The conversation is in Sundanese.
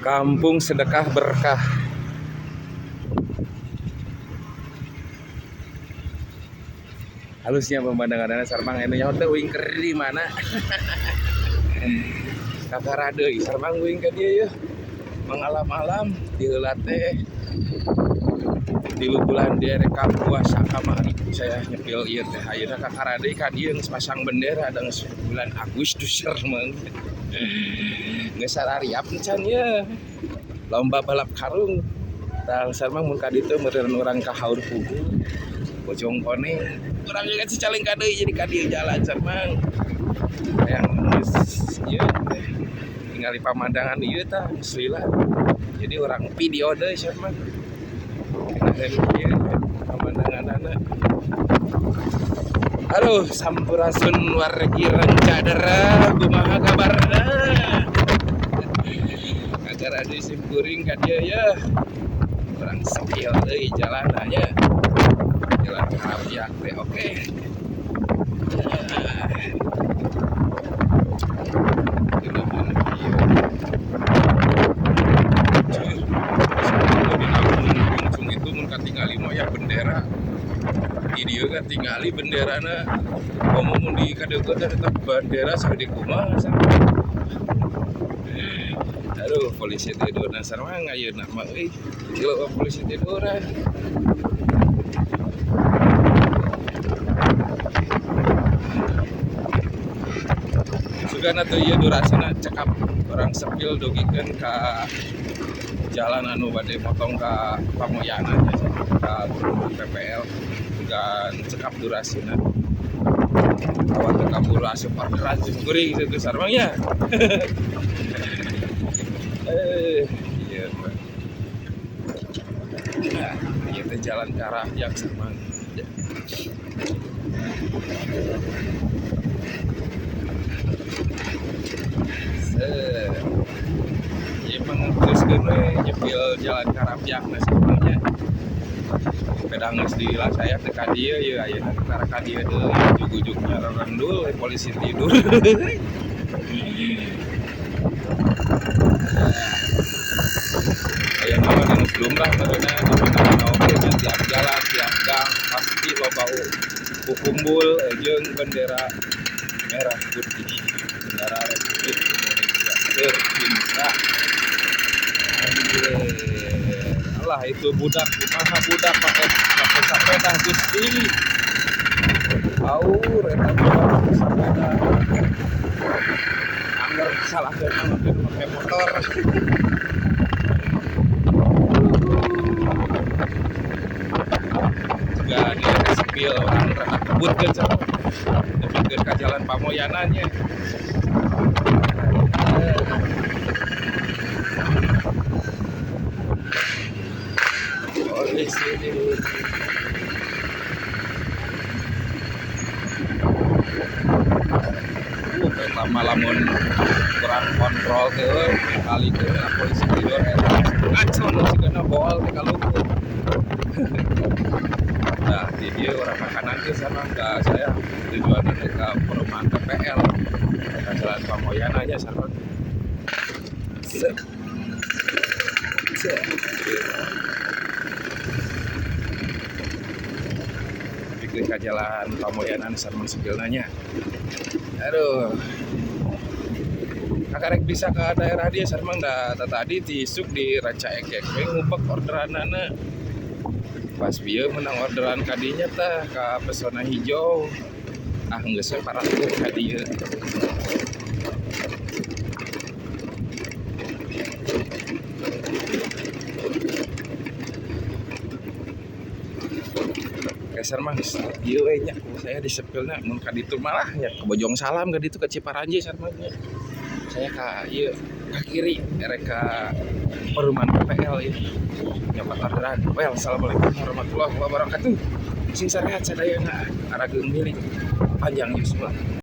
Kampung Sedekah Berkah. Halusnya pemandangan sarmang anu nyaho teh uing keur di mana. Kakara deui sarmang uing ka dieu yeuh. Mengalam-alam di heula teh 3 bulan direkam puasa kamari saya nyepil ieu teh ayeuna kakara deui ka dieu geus pasang bendera da geus bulan Agustus sarmang. Geus sarariap encan ye. Lomba balap karung. Tah sarmang mun ka ditu meureun urang ka Haur Pugu. Bojong Koneng. Urang geus cicalengka deui jadi ka dieu jalan sarmang. Hayang geus ieu teh ningali pamandangan ieu tah geus lila. Jadi urang video deui sarmang. Pemandanganana. Halo, sampurasun wargi Rancadera, kumaha kabarna? Agar ada sim kuring ka dieu ya. Urang sepil deui jalanannya. Jalan Karapiak teh oke. Itu mun katingali mah ya bendera. Di dieu kan tingali benderana komo mun di kadeukeut tetep bendera sagede kumaha. Aduh, polisi tiduran sareng ayeuna mah euy. Gila polisi tiduran. Sugan atuh ieu durasina cekap orang sepil dugikeun ka jalan anu bade motong ka Pamoyanan ya, ka PPL dan cekap durasina. Kawan teu kaburu asup orderan jeung kuring kitu sareng nya. Iya Pak. Nah, ieu teh jalan ka Rakyat sareng. Ieu mah teruskeun we nyepil jalan ka Rakyatna sareng. Sepeda geus dilila saya teh ka dieu ieu ayeuna teh ka dieu deui ujug-ujugnya rerendul polisi tidur. Ayeuna mah geus lumrah meureunna di mana-mana oge nya tiap jalan, tiap gang pasti loba kukumbul jeung bendera merah putih bendera Republik Indonesia tercinta. Alah itu budak kumaha budak pakai sepeda Gusti. Aur eta budak pakai sepeda. Angger salah mah pakai motor. Juga dia sepil orang rada kebut kan sama. Nepikeun ka jalan Pamoyanan nya. Polisi tidur. Lama lamun kurang kontrol teh euy kali teh polisi tidur eta ngaceng sigana bool teh kaluku. Nah, di dieu urang makanan teh sama enggak saya tujuanna teh ka perumahan PPL. Ka jalan Pamoyanan nya sareng. Set. Set. Pikir ka jalan Pamoyanan sareng sepilna nya. Aduh. Kakarek bisa ke daerah dia sareng da tadi tisuk di Rancaekek we ngubek orderanana. Pas bieu menang orderan kadinya tah ka Pesona Hijau. Ah geus we parahkeun ka dieu. Geser mah geus ieu we nya ku saya disepilna mun ka ditu malah nya ke Bojong Salam ka ditu ka Ciparanje sareng nya. Saya ka ieu ka kiri erek ka perumahan PPL ieu. Nyobat orderan. Well, assalamualaikum warahmatullahi wabarakatuh. Sing sarehat sadayana, arageung milik panjang yuswa.